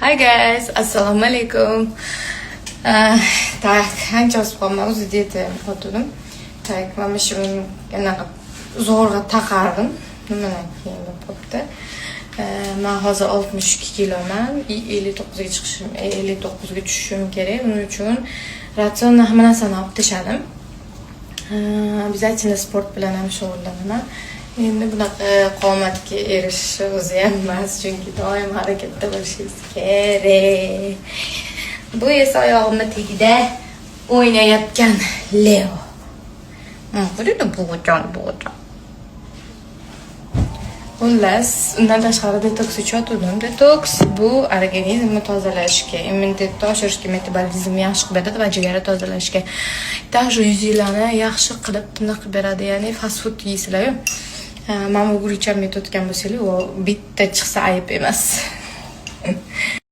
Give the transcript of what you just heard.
Hi guys, assalomu alaykum. Так, ancha ozib qolman, o'zi dieta qotdim. Так, mana shu anaqa zo'rg'a taqardim. Nimadan keyin bo'lib qolibdi. Man hozir 62 kiloman и 59 ga chiqishim, 59 ga tushishim kerak. Buning uchun ratsionni, hamma narsani olib tashladim. Обязательно sport bilan ham shug'ullanaman. Endi bunaqa qomatga erishish o'zi ham emas, chunki doim harakatda bo'lishingiz kerak. Bu esa oyog'imni tagida o'ynayotgan Leo. Qarang, bug'ujon, bug'ujon. Xullas, undan tashqari detoks ichyotgandim. Detoks bu organizmni tozalashga, immunitetni oshirishga, metabolizmni yaxshi qilib beradi va jigarni tozalashga. Также yuzinglarni yaxshi qilib tiniq qilib beradi, ya'ni fast food yeysizlar-yu. Mana bu gurucham yetayotgan bo'lsanglar, u bitta chiqsa ayib emas.